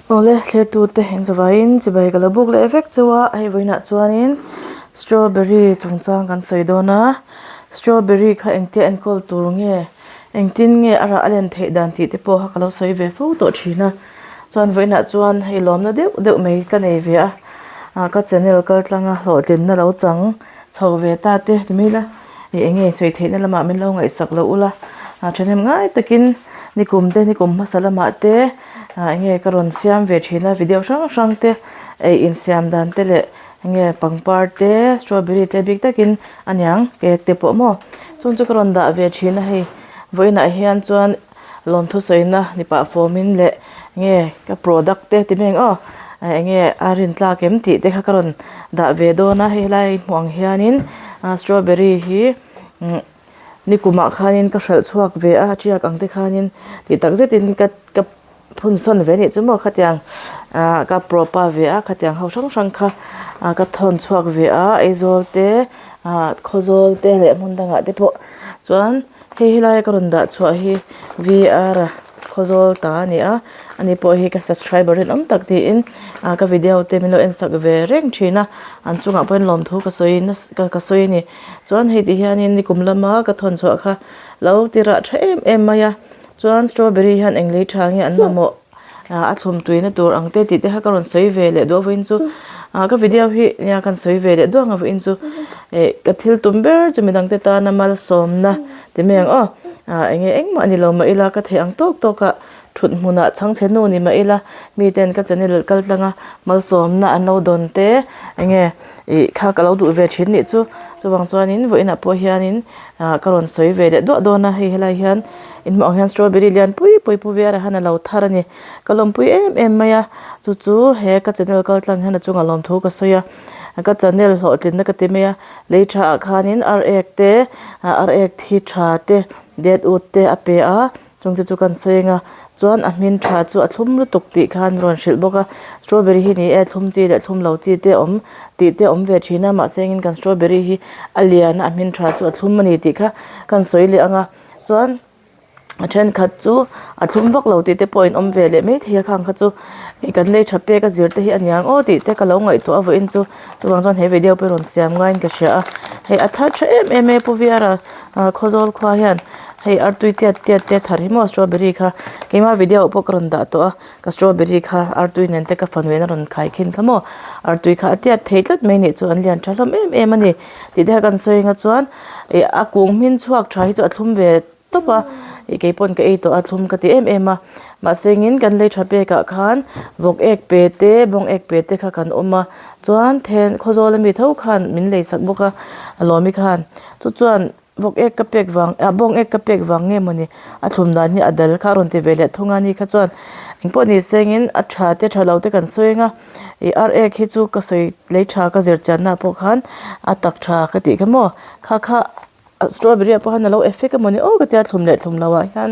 Awle thlertute eng zavaiin chibai ka lo buk leh vek chu a hei vawiinah chuanin strawberry chungchang kan sawi dawn a strawberry kha engtia enkawl tur nge engtin nge a rah a len theih dan tih te pawh kha ka lo sawi ve fo tawh thin a chuan vawiinah chuan hei lawmna deuh deuh mai ka nei ve a ah ka channel kal tlanga hlawhtlinna lo chang chho ve ta te ti mai ila. Ih eng nge sawi theihna lamah min lo ngaihsak loh ula ah thahnem ngai takin nikum te nikum hmasa lamah te ah eng nge ka rawn siam ve thin a video hrang hrang te ei insiam dan te leh eng nge pangpar te strawberry te bik takin aniang cake te pawh maw chung chu ka rawn dah ve thin a hei vawiinah hian chuan lawmthu sawina ni pah fawmin leh nge ka product te ti mai ang aw eng nge a rin tlak em tih te kha ka rawn dah ve dawn a hei helai hmuh ang hianin ah strawberry hi umm nikumah khanin ka hralh chhuak ve a tiak ang te khanin tih tak zetin ka ka phun sawn ve anih chu maw khatiang ah ka propa ve a khatiang ho hrang hrang kha ah ka thawn chhuak ve a Aizawl te ah Khawzawl te leh hmun dangah te pawh chuan. Hei helai ka rawn dah chhuah hi VR a Khawzawl ta a ni a ani pawh hi ka subscriber rinawm tak tiin ah ka video te min lo en sak ve reng thin a an chungah pawhin lawmthu ka sawi nasa ka sawi a ni chuan hei ti hianin nikum lama ka thawn chhuah kha lo ti rah tha em em mai a chuan strawberry hian eng lei tha nge an mamawh. a thlum tuina tur ang te tih te kha ka rawn sawi ve leh duh a vawiin chu ah ka video hi nia kan sawi ve leh duh ang a vawiin chu ih ka thil tum ber chu midang te tana malsawmna ti mai ang aw ah eng nge engmah ni lo mah ila ka theih ang tawk tawk ah thut hmunah chhangchhe nu ni mah ila miten ka channel kal tlang a malsawmna an lo dawn te eng nge ih kha ka lo duh ve thin nih chu chuvang chuanin vawiinah pawh hianin ah ka rawn sawi ve leh duah dawn a hei helai hian. In hmuh ang hian strawberry lian pui pui pu viara hian a lo thar a ni ka lawmpui em em mai a chu chu he ka channel kal tlang hian a chungah lawmthu ka sawi a ka channel hlawhtlinna ka ti mai a lei tha ah khanin ar ek te ah ar ek thi tha te det ut te a pe a chung te chu kan sawi ang a chuan a hmin tha chu a thlum lutuk tih khan rawn hrilh bawk a strawberry hi ni e thlum chi leh thlum lo chi te a awm tih te a awm ve thin a mahse engin kan strawberry hi a lian a a hmin tha chu a thlum a ni tih kha kan sawi leh ang a. Chuan a thenkhat chu a thlum vak lo tih te pawh a inawm ve leh maithei a khang kha chu ih kan lei tha pek a zir te hi a niang aw tih te ka lo ngaihtuah a vawiin chu chuvang chuan he video pawh hi rawn siam ngaiin ka hria a hei a thar tha em em e pu viara ah khawzawl khua hian hei artui tiat tiat te thar hi maw strawberry kha keimah video ah pawh ka rawn dah tawh a ka strawberry kha artui nen te ka fanu in a rawn khai khin kha maw artui kha a tiat thei tlat mai nih chu an lian tha hlawm em em a ni tih te kha kan sawi anga chuan ih a kung hmin chhuak tha hi chu a thlum ve tawp a ih keipawn ka ei tawh a thlum ka ti em em a mahse engin kan lei tha pek ah khan vawk ek pe te bawng ek pe te kha kan awm a chuan then khawzawl ami tho khan min lei sak bawk a a lawmi khan chu chuan vawk ek ka pek vang ah bawng ek ka pek vang nge mawni a thlum dan hi a dal kha a rawn ti ve leh thung a ni kha chuan engpawh ni sengin a tha te tha lo te kan sawi ang a ih ar ek hi chu ka sawi lei tha ka zir chian na pawh khan a tak tha ka tih kha maw kha kha strawberry ah pawh khan alo effect emawni aw ka tia thlum leh thlum loh ah hian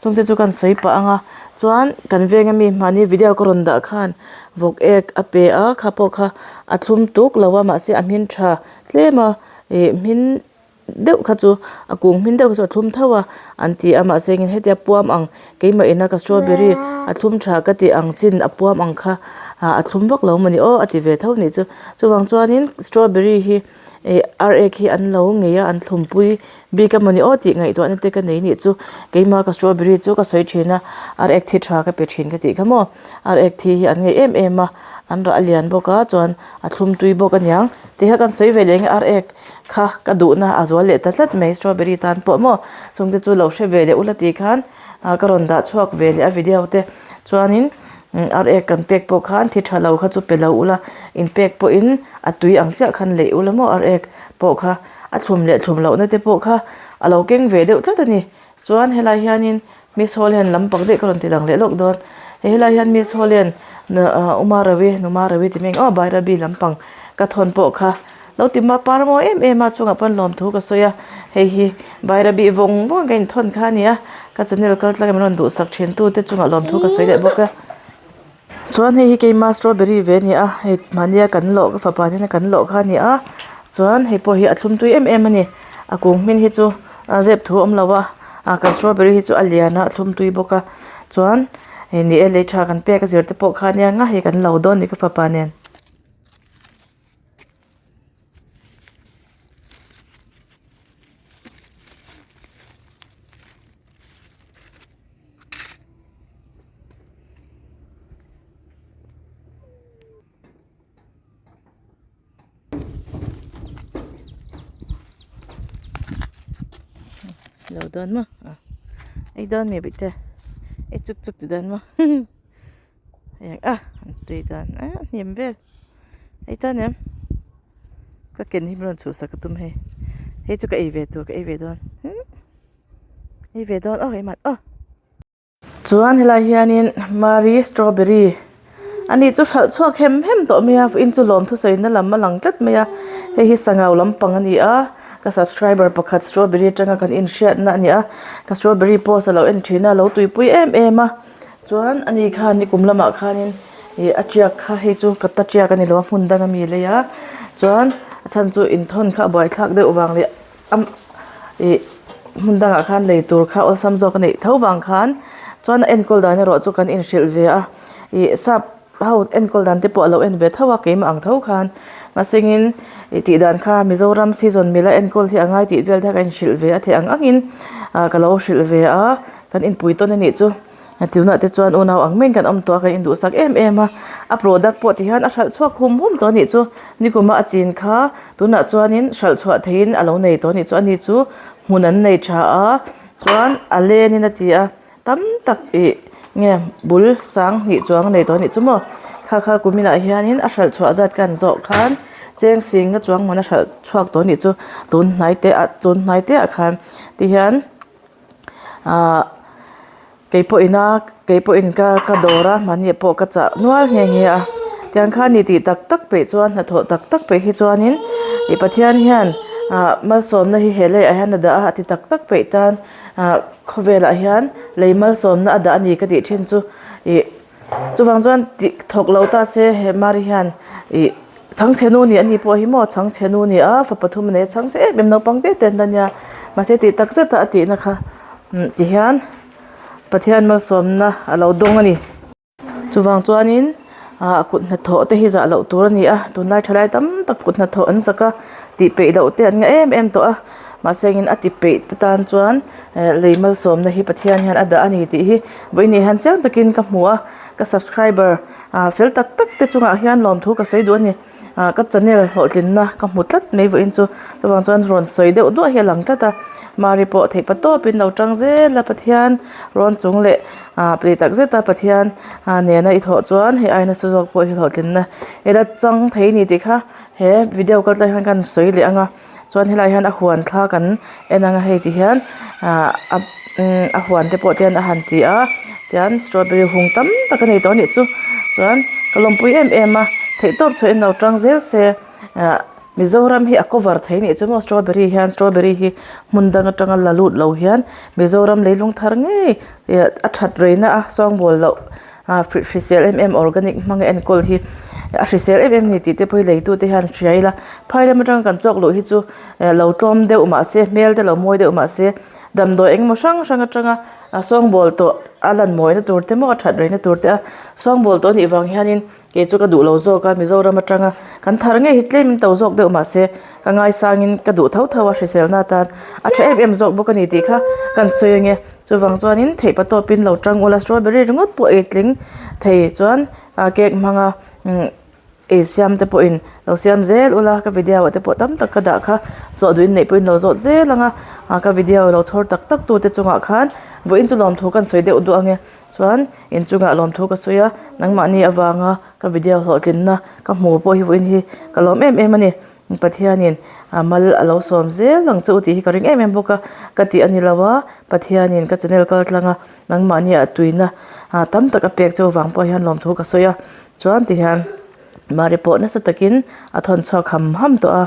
chung te chu kan sawi pah ang a chuan kan veng ami mahni video ka rawn dah khan vawk ek a pe a kha pawh kha a thlum tuk lo a mahse a hmin tha tlem a ih hmin deuh kha chu a kung hmin deuh kha chu a thlum tho a an ti a mahse engin hetia puam ang keimah ina ka strawberry a thlum tha ka tih ang chin a puam ang kha ah a thlum vak lo mawni aw a ti ve tho nih chu chuvang chuanin strawberry hi ih ar ek hi an lo ngei a an thlum pui bik a mawni aw tih ngaihtuahna te ka nei nih chu keimah ka strawberry chu ka sawi thin a ar ek thi tha ka pe thin ka tih kha maw ar ek thi hi an ngei em em a an rah a lian bawk a chuan a thlum tui bawk aniang tih kha kan sawi ve leh ang e ar ek. Kha ka duhna a zual leh ta tlat mai strawberry tan pawh maw chung te chu lo hre ve leh ula tih khan ah ka rawn dah chhuak ve leh a video te chuanin ar ek kan pek pawh khan thi tha lo kha chu pe lo ula in pek pawhin a tui ang chiah khan leih ula maw ar ek pawh kha a thlum leh thlum lohna te pawh kha a lo keng ve deuh tlat a ni. Chuan helai hianin Miss Hawlhian lam pak daih ka rawn ti lang leh lawk dawn. Hei helai hian Miss Hawlhian Uma Ravi Numa Ravi ti mai ang aw Bairabi lampang ka thawn pawh kha lo ti ma par mawi em em a chungah pawn lawmthu ka sawi a hei hi Bairabi vawng vawng ka inthawn kha a ni a ka channel kal tlang in min rawn duhsak thin tu te chungah lawmthu ka sawi leh bawk a. Chuan hei hi keima strawberry ve a ni a hei mahnia kan lawh ka fapa nena kan lawh kha a ni a chuan hei pawh hi a thlum tui em em a ni a kung hmin hi chu a zep thu a awm lo a ah kan strawberry hi chu a lian a a thlum tui bawk a chuan. Hei ni e lei tha kan pek a zir te pawh kha ania nga hei kan lo dawn a ni ka fapa nen. Lo dawn maw ah ei dawn mi bawihte ei chuk chuk ti dawn maw heng a an tui dawn a hnim vel ei dawn em ka ken hi min rawn chhuhsak a tum hei hei chu ka ei ve tur ka ei ve dawn ei ve dawn aw keimah aw. Chuan helai hianin Mari strawberry a nih chu hralh chhuak hem hem tawh mai a vawiin chu lawm thusawi na lam a lang tlat mai a hei hi sangau lampang a ni a ka subscriber pakhat strawberry atanga kan inhriatna a ni a ka strawberry post a lo en thin a lo tuipui em em a chuan ani khan nikum lamah khanin ih a tiak kha hei chu ka ta tiak a ni lo a hmun dang ami lei a chuan a chhan chu inthawn kha a buaithlak deuh vang leh. Ih hmun dangah khan lei tur kha awlsam zawk a neih tho vang khan chuan a enkawl dan erawh chu kan inhrilh ve a ih sap ho enkawl dan te pawh a lo en ve tho a keimah ang tho khan mahsengin ih tih dan kha Mizoram season mila enkawl hi a ngai tih vel te kha ka inhrilh ve a theih ang angin ah ka lo hrilh ve a kan inpui tawn a nih chu. Tunah te chuan unau ang maiin kan awm tawh a kan induhsak em em a a product pawh ti hian a hralh chhuak hum hum tawh a nih chu nikuma a chin kha tunah chuanin hralh chhuah theihin a lo nei tawh a nih chu ani chu hmun an nei tha a chuan a lenin a ti a tam tak ih nge bul sang hnih chuang a nei tawh a nih chu maw kha kha kuminah hianin a hralh chhuah zat kan zawh khan cheng singa chuang hmun a hralh chhuak tawh a nih chu tun hnai te ah tun hnai te ah khan ti hian. Ahh kei pawh ina kei pawhin ka ka dawr a mahni pawh ka chah nual nghe nghe a tiang khan ni tih tak tak peih chuan hnathawh tak tak peih hi chuanin ih Pathian hian ah malsawmna hi he leiah hian a dah a a ti tak tak peih tan ah khawvelah hian lei malsawmna a dah a ni ka tih thin chu ih. Chuvang chuan tih thawk lo ta se he Mari hian ih chhangchhe nu nih a ni pawh hi maw chhangchhe nu nia fa pathum a nei a chhangchhe em em naupang te te an la nia mahse tih tak zet a a tihna kha ti hian Pathian malsawmna a lo dawng a ni. Chuvang chuanin ah kut hnathawh te hi zah loh tur a ni a tunlai thalai tam tak kut hnathawh an zak a tih peih loh te an ngah em em tawh a mahse engin a ti peih te tan chuan lei malsawmna hi Pathian hian a dah a ni tih hi vawiin hian chiang takin ka hmu a ka subscriber ah fel tak tak te chungah hian lawmthu ka sawi duh a ni ah ka channel hlawhtlinna ka hmu tlat mai vawiin chu chuvang chuan rawn sawi deuh duah hi a lang tlat a mari pawh theih pa tawpin lo tang zel a Pathian rawn chung leh ah play tak zet a Pathian ah nena i thawh chuan hei aina su zawk pawh hi hlawhtlinna ila chang thei a ni tih kha he video kal tlai hian ka han sawi leh ang a. Chuan helai hian a huan thla kan en ang a hei ti hian ahh a umm a huan te pawh te hian a han ti a tian strawberry hung tam tak a nei tawh a nih chu chuan ka lawmpui em em a theihtawp chhuah in lo tang zel se ah Mizoram hi a cover thei a nih chu maw strawberry hian strawberry hi hmun dang atanga la lut lo hian Mizoram leilung thar ngei ih a that reina a sawngbawl loh. Ah hrisel em em organic hmanga enkawl hi a hrisel em em a ni tih te pawh hi leitu te hian hria ila phai lam atanga kan chawk luh hi chu lo tlawm deuh mahse hmel te lo mawi deuh mahse damdawi engemaw hrang hrang atanga a sawngbawl tawh a lan mawina tur te maw a that rei na tur te a sawngbawl tawh a nih vang hianin kei chu ka duh lo zawk a Mizoram atanga kan thar ngei hi tlem in to zawk deuh mahse ka ngaisangin ka duh tho tho a hriselna atan a tha em em zawk bawk a ni tih kha kan sawi ange. Chuvang chuanin theih pa tawpin lo tang ula strawberry ringawt pawh ei tling thei chuan ah cake hmanga umm ei siam te pawhin lo siam zel ula ka video ah te pawh tam tak ka dah kha zawh duhin neih pawhin lo zawt zel ang a ah ka video lo chhawr tak tak tu te chungah khan vawiin chu lawmthu kan sawi deuh duh ang e chuan inchungah lawmthu ka sawi a nangmahni avanga ka video hlawhtlinna ka hmu pawh hi vawiin hi ka lawm em em a ni. Pathianin a mal a lo sawm zel ang che u tih hi ka ring em em bawk a, ka tih a ni lo a, Pathianin ka channel kal tlang a, nangmahni ah tuina ah tam tak a pek che u vang pawh hian lawmthu ka sawi a, chuan ti hian Mari pawh nasa takin a thawn chhuak ham ham tawh a,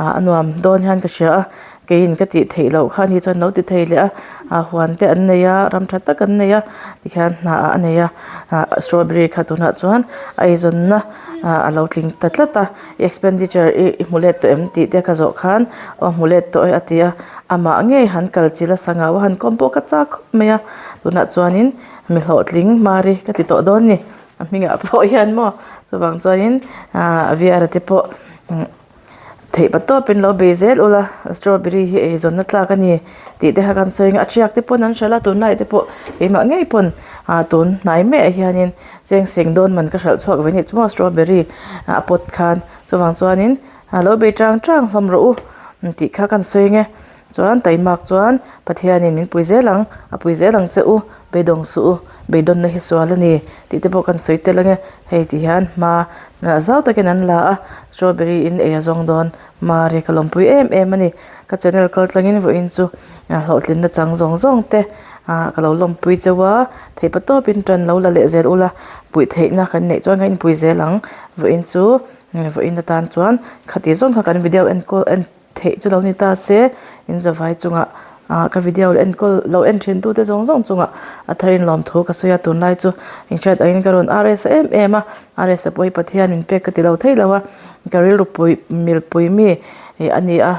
ah a nuam dawn hian ka hria a, keiin ka tih theih loh kha ni chuan lo ti thei leh a, ah huan te an nei a, ram tha tak an nei a, tikhian hna ah a nei a, ah strawberry kha tunah chuan a eizawnna ah a lo tling ta tlat a. I expenditure i i hmu let tawh em tih te ka zawh khan aw hmu let tawh e a ti a amah ngei han kal chilh a sangau a han kawm pawh ka chak khawp mai a tunah chuanin. Mi hlawhtling Mari ka ti tawh dawn ni a hmingah pawh hian maw chuvang chuanin ahh Viara te pawh theih pa tawpin lo bei zel ula strawberry hi eizawnna tlak a ni tih te kha kan sawi ang a a tiak te pawn an hralh a tunlai te pawh keimah ngei pawn ah tun hnai maiah hianin cheng seng dawn man ka hralh chhuak ve anih chu maw strawberry a pot khan chuvang chuanin lo bei tang tang hlawm rawh u tih kha kan sawi ang e. Chuan taimak chuan Pathianin min pui zel ang, a pui zel ang che u, beidawng suh u, beidawnna hi sual a ni tih te pawh kan sawi tel ange. Hei ti hian hma zau takin an la a, strawberry in ei a zawng dawn Mari ka lawmpui em em a ni. Ka channel kal tlangin vawiin chu hlawhtlinna chang zawng zawng te ka lo lawmpui cheu a, theihpa tawpin tan lo la leh zel ula, puih theihna kan neih chuan kan inpui zel ang. Vawiin chu vawiin atan chuan khati zawng kha kan video enkawl en. Theih chu lo ni ta se, in zavai chungah ah ka video la enkawl lo en thin tute zawng zawng chungah a thar in lawmthu ka sawi a, tunlai chu inhriat angin ka rawn RS em em a, RS a pawh hi Pathian min pek ka ti lo thei lo a, ka rilru pui milpui mi ih a ni a,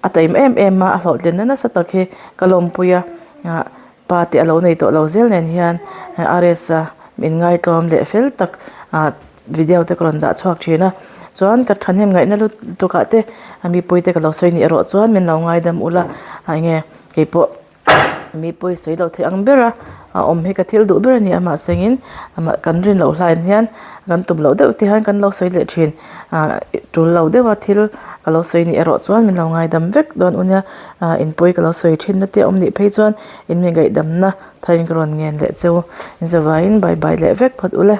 a taim em em a, a hlawhtlinna nasa tak hi ka lawmpui a ah. Pa te a lo nei tawh lo zel nen hian RS a min ngaitlawm leh fel tak ah video te ka rawn dah chhuak thin a chuan ka thahnem ngaihna lutuk ah te mipui te ka lo sawi nih erawh chuan min lo ngaidam ula ah enge keipawh mipui sawi loh theih ang ber a a awm hi ka thil duh ber a ni a mahse engin amah kan rin loh hlain hian kan tum loh deuh te hian kan lo sawi leh thin ah tul lo deuh a thil ka lo sawi nih erawh chuan min lo ngaidam vek dawn u nia. Ah inpui ka lo sawi thin na te a awm nih phei chuan in mi ngaihdamna tharin ka rawn ngen leh cheu. In zavaiin bye bye leh vek phawt ule.